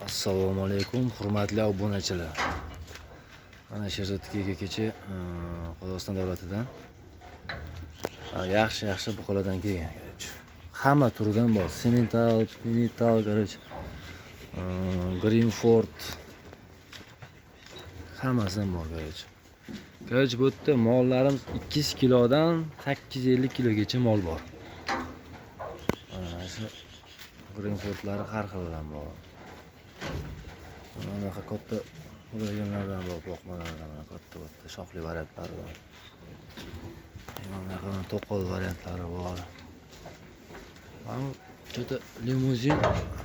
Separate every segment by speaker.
Speaker 1: Assalomu alaykum, hurmatli obunachilar. Mana Sherzodga kecha Qozog'iston davlatidan yaxshi-yaxshi buqalardan kelgan, короче. Hamma turidan bor. Semental, Pimital, короче, Greenford hammasidan bor, короче. Короче, bu yerda mollarimiz 200 kilodan 850 kilogacha mol bor. Mana shu Greenfordlari har xilidan bor. Bunaqa katta bo'lganlardan bor, boqmalardan mana katta-katta shoxli variantlari bor. Mana bunaqa to'qol variantlari bor. Mana что-то limuzin,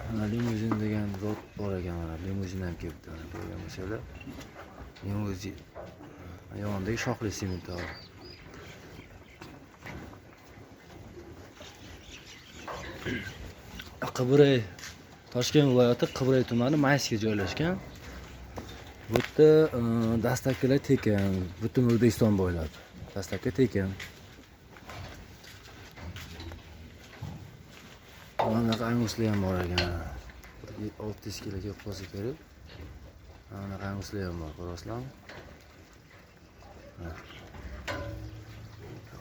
Speaker 1: mana limuzin degan zot bor ekan, mana limuzin ham kelibdi, mana ko'rgan bo'lsanglar. Limuzin. Yonidagi shoxli semental. Qibray, Toshkent viloyati Qibray tumani Mayskga joylashgan. Bu yerda dastavkalar tekin, butun O'zbekiston bo'ylab. Dastavka tekin. Mana bunaqa anguslar ham bor ekan. 600 kilo kelib qolsa kerak. Mana bunaqa anguslar ham bor, ko'rasizlarmi?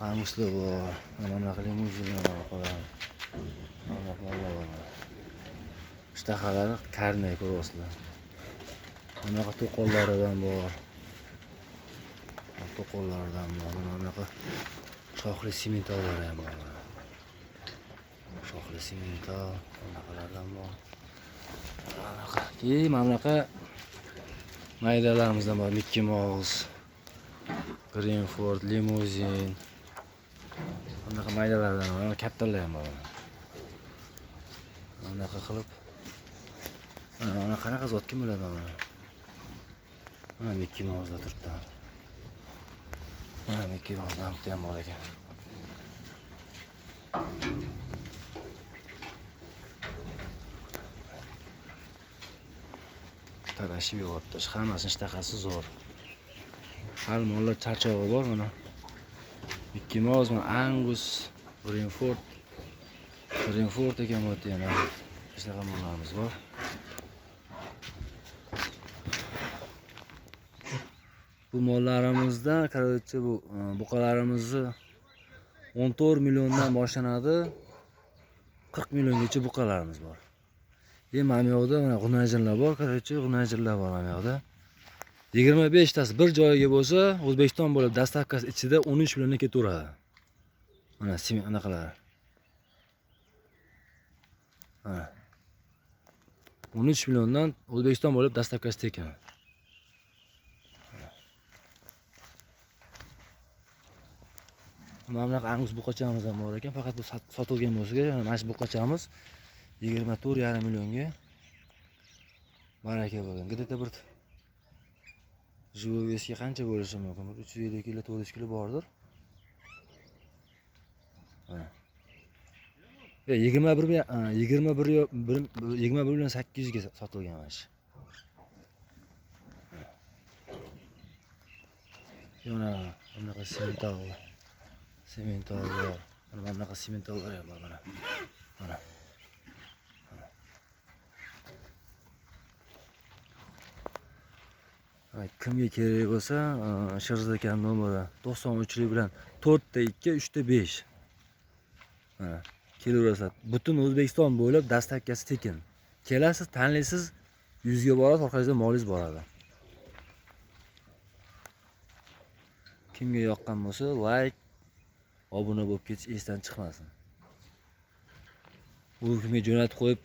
Speaker 1: Anguslar bor. Mana bunaqa limuzinlar bor, qo'yadi. Mana bunaqa mollar bor. Ishtahalari karnay ko'ryapsizlar. Bunaqa to'qollaridan bor. To'qollaridan bor. Mana bunaqa shoxli sementallari ham bor. Shoxli semental bunaqalardan bor. Bunaqa, keyin mana bunaqa maydalarimizdan bor. Mickey Mouse, Greenford, limuzin. Bunaqa maydalardan bor. Mana kattalar ham bor. Bunaqa qilib mana qanaqa zot kim biladi mana. Mana Mickey Mouse'da turibdi. Mana Mickey Mouse'dan bitta ham bor ekan. Tarashib yotibdi. Hammasini ishtahasi zo'r. Har mollar charchog'i bor mana. Mickey Mouse, mana Angus, Greenford. Greenford ekan bu yerda yana. Shunaqa mollarimiz bor. Bu mollarimizda, короче, bu buqalarimizni 14 milliondan boshlanadi. 40 milliongacha buqalarimiz bor. Endi mana bu yoqda mana g'unajinlar bor, короче, g'unajinlar bor mana bu yoqda. 25 tasi bir joyiga bo'lsa, O'zbekiston bo'lib dastavkasi ichida 13 millionga ketaveradi. Mana anaqalar. Mana 13 milliondan O'zbekiston bo'lib dastavkasi tekin. Mana bunaqa angus buqachamiz ham bor ekan, faqat bu sotilgan bo'lsa kerak. Mana shu buqachamiz 24,5 millionga baraka bo'lgan. Где-то bir живой весga qancha bo'lishi mumkin? Bir 350 kilo, 400 kilo bordir. Mana. 21 million 800 ga sotilgan mana shu. Yana bunaqa semental. Semental bor. Mana bunaqa sementallar ham bor mana. Mana. Kimga kerak bo'lsa, Sherzod aka nomeri 93 bilan 4 2 3 5. Mana kelaverasizlar. Butun O'zbekiston bo'ylab dastavkasi tekin. Kelasiz, tanlaysiz, yuzga borasiz, orqangizda molingiz boradi. Kimga yoqqan bo'lsa, like, obuna bo'lib ketish esdan chiqmasin. U kimga jo'natib qo'yib,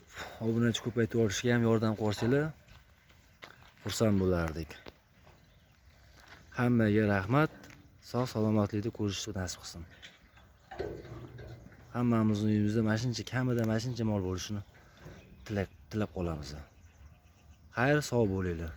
Speaker 1: obunachi ko'paytirib olishga ham yordam qo'rsanglar, xursand bo'lardik. Hammaga rahmat. Sog' salomatlikda ko'rishishni nasib qilsin. Hammamizning uyimizda mana shuncha kamida mana shuncha mol bo'lishini tilab qolamiz. Xayr, sog' bo'linglar.